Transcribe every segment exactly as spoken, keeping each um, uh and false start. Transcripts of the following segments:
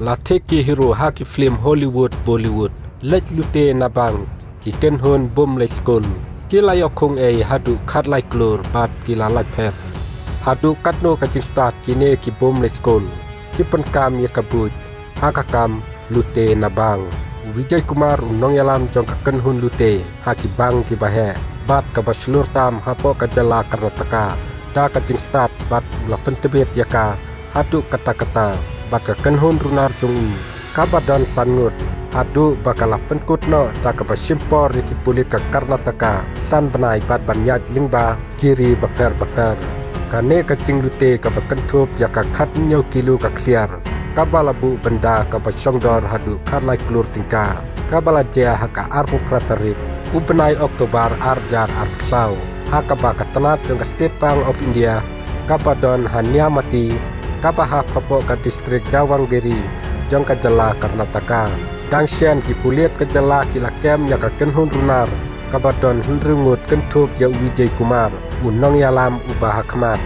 La thik ki hero ha ki film Hollywood, Bollywood, leit lute na bank, ki kynhun bym leit skul. Ki la ïoh khung ei haduh khatlai klur bad ki la lait phep. Haduh katno ka jingstad kine ki bym leit skul, ki pynkam ïa ka buit ha ka kam lute na bank. U Vijay Kumar u nongïalam jong ka kynhun lute ha ki bank kiba heh bad kaba shlur tam hapoh ka jylla Karnataka da ka jingstad bad u la pyntbit ïa ka haduh katta katta bad ka kynhun runar jong u kaba don san ngut, haduh ba ka la pynkut noh da kaba shim por ïa ki pulit ka Karnataka san bnai bad ban ïaid lyngba ki ri bapher bapher. Kane ka jinglute kaba kynthup ïa ka khathynñiew kilo ka ksiar kaba la buh bynda kaba shongdor haduh khatlai klur tyngka, kaba la jia ha ka arphew phra tarik u bnai October ar hajar arphew saw, ha kaba ka tnat jong ka State Bank of India kaba don ha Niamati, kaba hap hapoh ka district Davangere jong ka jylla Karnataka. Dang shen ki pulit ka jylla ki la kem ïa ka kynhun runar kaba don hynriew ngut kynthup ïa u Vijay Kumar, u nongïalam uba ha khmat,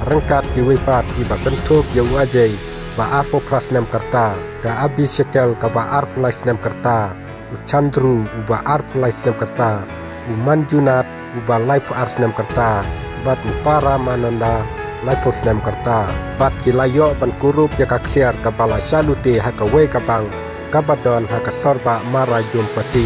ryngkat kiwei pat kiba kynthup ïa u Ajay ba arphew phra snem ka rta, ka Abhishek kaba arphew lai snem ka rta, u Chandru uba arphew lai snem ka rta, u Manjunath uba laiphew ar snem ka rta, bad u Paramananda laiphew snem ka rta. Bad ki la ïoh ban kurup ïa ka ksiar kaba la shah lute ha kawei ka bank kaba don ha ka sorbah Mara Yumpati.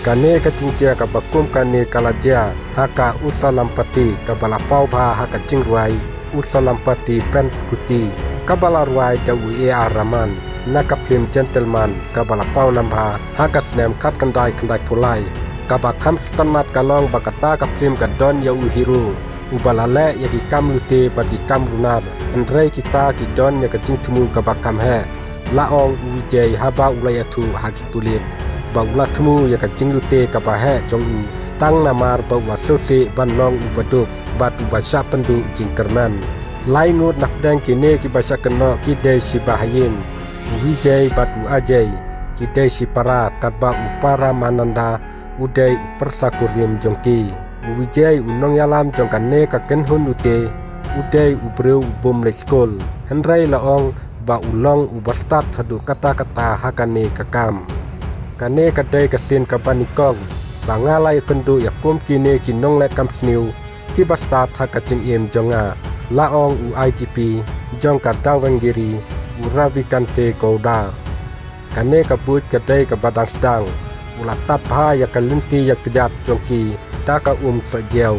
Kane ka jingjia kaba kum kane ka la jia ha ka Usalampati kaba la paw bha ha ka jingrwai Usalampati Penkuti, kaba la rwai da u A R Rahman, na ka phlim Gentleman kaba la paw nam bha ha ka snem khatkhyndai khyndaiphew lai, kaba kham sngewtynnat ka long ba kata ka phlim ka don ïa u hero uba la leh ïa ki kam lute bad ki kam runar, hynrei kita ki don ïa ka jingthmu kaba kham heh. La ong u Vijay haba u la ïathuh ha ki pulit ba u la thmu ïa ka jinglute kaba heh jong u tang namar ba u la sngewsih ban long uba duk bad uba shah pynduh jingkyrmen. Lai ngut napdeng kine kiba shah kynnoh ki dei shi bahaïing, u Vijay bad u Ajay ki dei shi para, katba u Paramananda u dei u pyrsa kurim jong ki. U Vijay u nongïalam jong kane ka kynhun lute u dei u briew u bym leit skul, hynrei la ong ba u long uba stad haduh katta katta ha kane ka kam. Kane ka dei ka sien kaba nyngkong ba nga la ïakynduh ïa kum kine ki nongleh kam sniew kiba stad ha ka jingim jong nga, la ong u I G P jong ka Davangere, u Ravikante Gowda. Kane ka buit ka dei kaba dang sdang. U la tap bha ïa ka lynti ïa kjat jong ki da ka um sohjiaw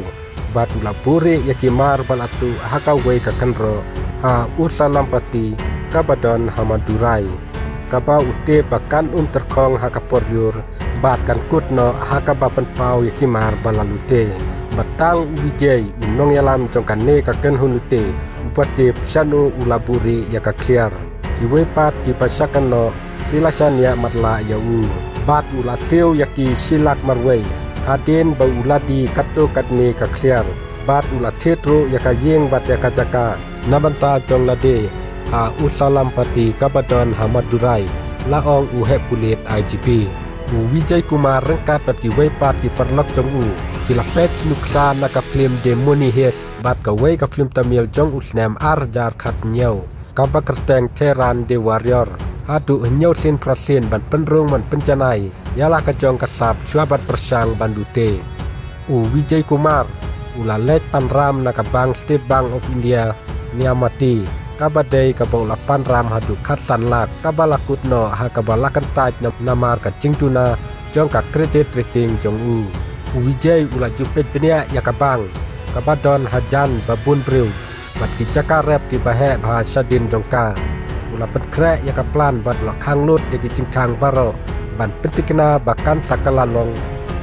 bad u la buhrieh ïa ki mar ba la tuh ha kawei ka kynroh ha Usalampati kaba don ha Madurai, kaba u tip ba kan um tyrkhong ha ka por lyiur bad kan kut noh ha kaba pynpaw ïa ki mar ba la lute. Bad tang u Vijay u nongïalam jong kane ka kynhun lute uba tip shano u la buhrieh ïa ka ksiar. Kiwei pat kiba shah kynnoh ki la shaniah matlah ïa u bad u la siew ïa ki shi lak marwei hadien ba u la die katto katne ka ksiar bad u la thied ruh ïa ka ïing bad ïa ka jaka na bynta jong lade ha Usalampati kaba don ha Madurai, la ong u heh pulit I G P. U Vijay Kumar ryngkat bad kiwei pat ki paralok jong u ki la peit nuksa na ka phlim The Money Heist bad kawei ka phlim Tamil jong u snem ar hajar khathynñiew kaba kyrteng Theran The Warrior haduh hynñiew sien phra sien ban pynrung ban pynjanai ïa la ka jong ka sap shuwa ban pyrshang ban lute. U Vijay Kumar u la leit panram na ka bank State Bank of India, Niamati, kaba dei kaba u la panram haduh khatsan lak kaba la kut noh ha kaba la kyntait na, namar ka jingduna jong ka credit rating jong u. U Vijay u la ju peit bniah ïa ka bank kaba don hajan ba bun briew bad ki jaka rep kiba heh bha shadien jong ka. U la pynkhreh ïa ka plan bad u la khang lut ïa ki jingkhang baroh ban pyntikna ba kan sa kylla long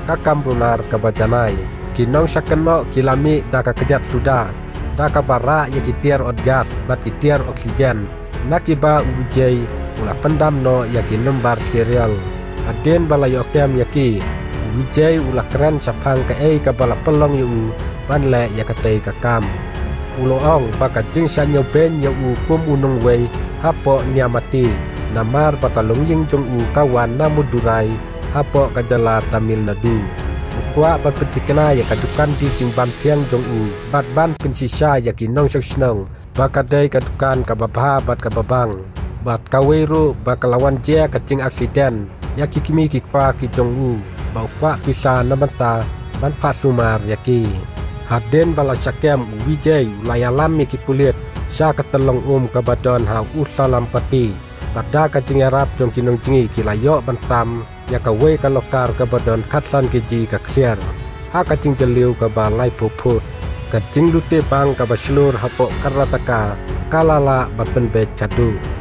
ka kam runar kaba janai. Ki nongshah kynnoh ki la mih da ka kjat suda da kaba rah ïa ki tiar ot gas bad ki tiar oxygen, na kiba u Vijay u la pyndam noh ïa ki nombar serial. Hadien ba la ïoh kem ïa ki, u Vijay u la kren shaphang kaei kaba la pynlong ïa u ban leh ïa katei ka kam. U la ong ba ka jingshah ñiewbeiñ ïa u kum u nongwei hapoh Niamati namar ba ka longïing jong u ka wan na Madurai hapoh ka jylla Tamil Nadu. U kwah ban pyntikna ïa ka dukan die jingbam thiang jong u bad ban pynshisha ïa ki nongshong shnong ba ka dei ka dukan kaba bha bad kaba bang. Bad Kawei ruh ba ka la wan jia ka jing accident ïa ki kmie ki kpa ki jong u ba u kwah pisa na bynta ban phah sumar ïa ki. Hadien ba la shah kem u Vijay u la ïalam ïa ki pulit sha ka tyllong um kaba don ha u Salampati. Bad da ka jingïarap jong ki nongjngi ki la ïoh ban tam ïa kawei ka lokar kaba don khatsan kg ka ksiar. Ha ka jingjylliew kaba laiphew phut, ka jinglute bank kaba shlur hapoh Karnataka ka la lah ban pynbeit khadduh.